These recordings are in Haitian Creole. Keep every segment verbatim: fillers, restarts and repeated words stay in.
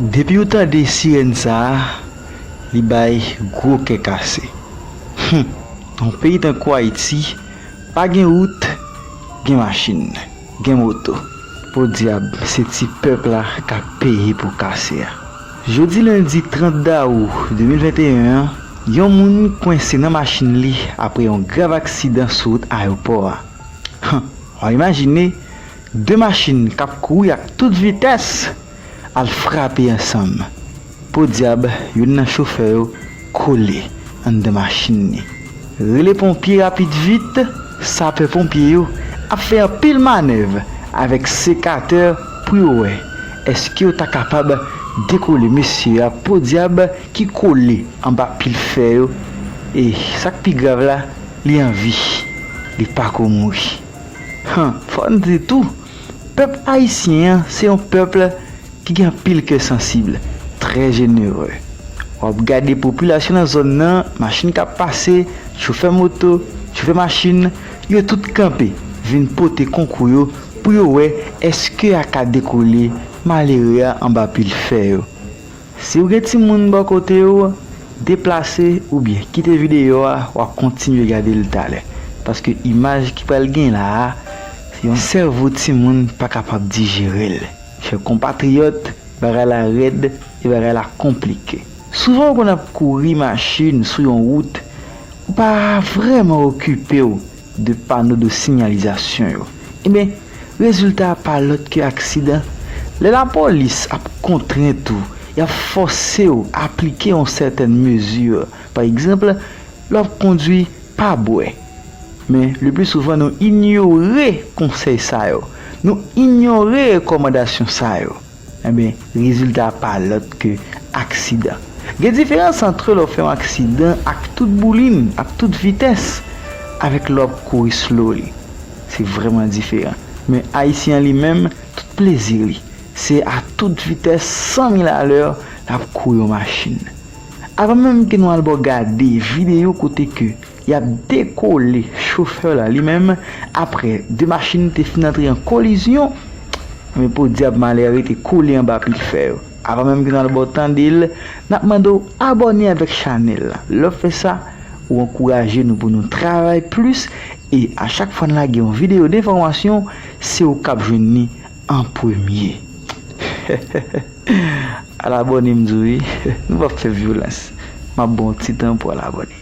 Depi w tande sirèn sa a, li bay gwo kè kase. Hum, yon peyi tankou Ayiti, pa gen wout, gen machin, gen moto. Podyab, se ti pèp la k ap peye pou kase a. Jodi lendi trant dawou de mil venteyen an, yon moun kwense nan machin li apre yon grav aksidan sou wout ayewopò a. Hum, w a imajine, de machin k ap kouri ak tout vitès al frape ansanm. Podyab, youn nan chofè yo kole anndan machin li. Rele ponpye rapid vit, sapè ponpye yo ap fè anpil manèv avèk sekatè pou yo wè èske yo ta kapab dekole mesye a, podyab, ki kole anba pil fè yo. E sa k pi grav la, li an vi, li pako mouri. Han, fò n di tou, pèp ayisyen an se yon pèp ki gen anpil kè sansib, trè jenere. W ap gade popilasyon nan zòn nan, machin k ap pase, chofè moto, chofè machin, yo tout kanpe, vin pote konkou yo pou yo wè èske a ka dekole malere a anba pil fè yo. Si w gen timoun bò kote w, deplase oubyen kite videyo a, w a kontinye gade l talè. Paske imaj ki pral gen la a, se yon sèvo timoun pa kapab dijere l. Chè konpatriyòt, bagay la rèd e bagay la konplike. Souvan w konn ap kouri machin sou yon wout, ou pa vrèman okipe w de pano de sinyalizasyon yo. Ebyen, rezilta a pa lòt ke aksidan. Lè lapolis ap kontrent ou, y ap fòse w aplike yon sètèn mezi. Pa egzanp, lè w ap kondwi, pa bwè. Men, le pli souvan, nou inyore konsèy sa yo. Nou inyore rekòmandasyon sa yo. Enben, rezilta a pa lòt ke aksidan. Gen diferans ant lè w fè yon aksidan ak tout boulin, ak tout vitès, avèk lè w ap kouri slow li. Se vrèman diferan. Men Ayisyen an li menm, tout plezi li, se a tout vitès, san mil alè, l ap kouri yon machin. Avan menm ke nou al bò gade videyo kote ke y ap dekole chofè la li menm, apre de machin te fin antre an kolizyon, men podyab malere te kole anba pil fè yo. Avan menm ke n al bò tande l, n ap mande w abòne avèk chanèl la. Lè w fè sa, ou ankouraje nou pou nou travay plis, e a chak fwa n lage yon videyo denfòmasyon, se ou k ap jwenn li an premye. Al abòne m di w wi, nou p ap fè vyolans. M ap ba w ti tan pou al abòne.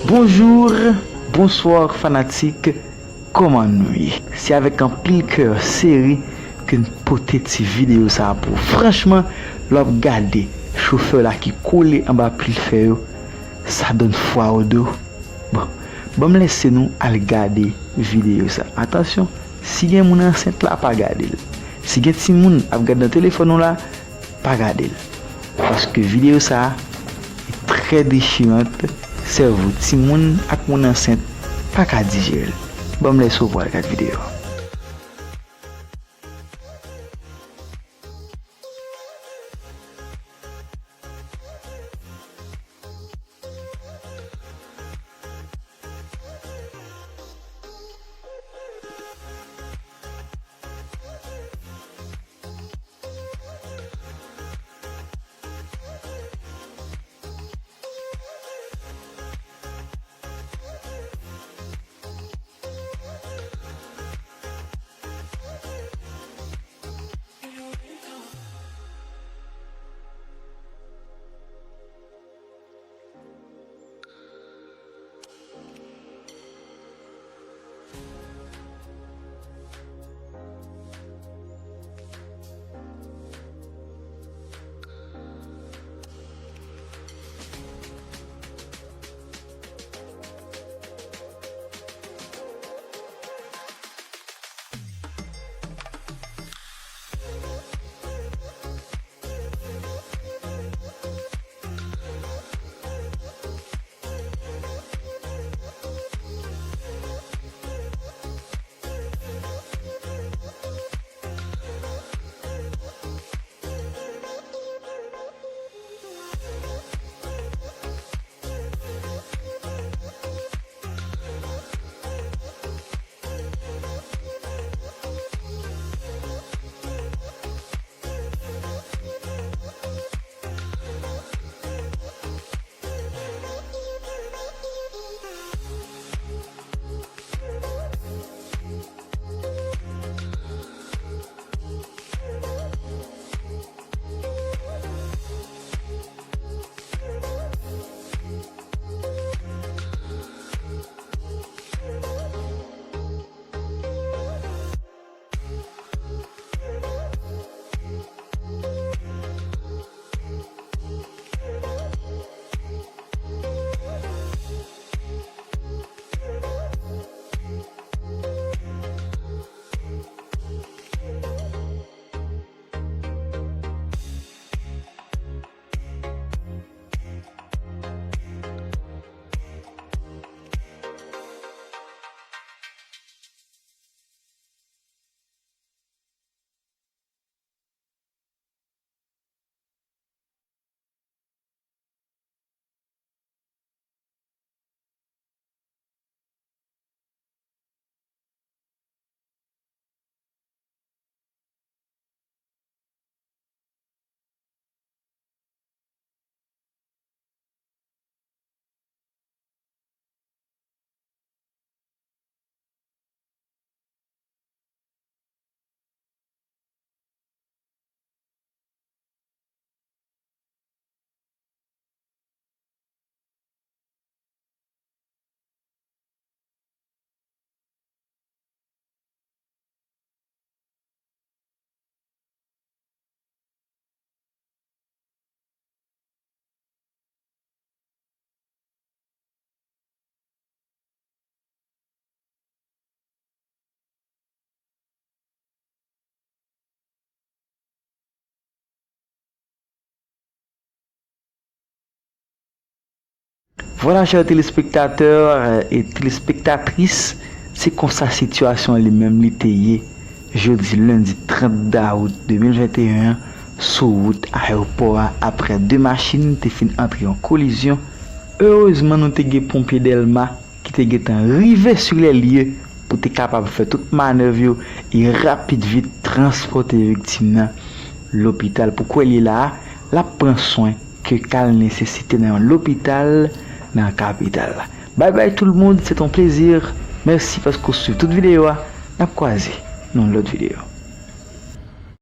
Bonjour, bonsoir fanatik, kòman nou ye? Se avèk anpil kè sere ke n pote ti videyo sa a pou ou. Franchman, lè w ap gade chofè la ki kole anba pil fè yo, ça donne froid au dos. Bon, ban m lèse nou al gade videyo sa. Atansyon, si gen moun ansent la, pa gade l. Si gen timoun ap gade nan telefòn ou la, pa gade l. Paske videyo sa a trè dechiran, sèvo timoun ak moun ansent pa ka dijere l. Ban m lèse w pou al gade videyo a. Vwala, chè telespektatè e telespektatris, se konsa sitiyasyon li menm li te ye jodi lendi trant dawout de mil venteyen an, sou wout ayewopò a, apre de machin te fin antre an kolizyon. Erezman, nou te gen ponpye Dèlma ki te gentan rive sou lè lye pou te kapab fè tout manèv yo e rapid vit transpòte viktim nan lopital. Pou kwè l ye la a, l ap pran swen ke ka l nesesite nan yon lopital nan kapital la. Bay bay tout moun, se ton plezi. Mèsi paske w swiv tout videyo a. N ap kwaze nan yon lòt videyo.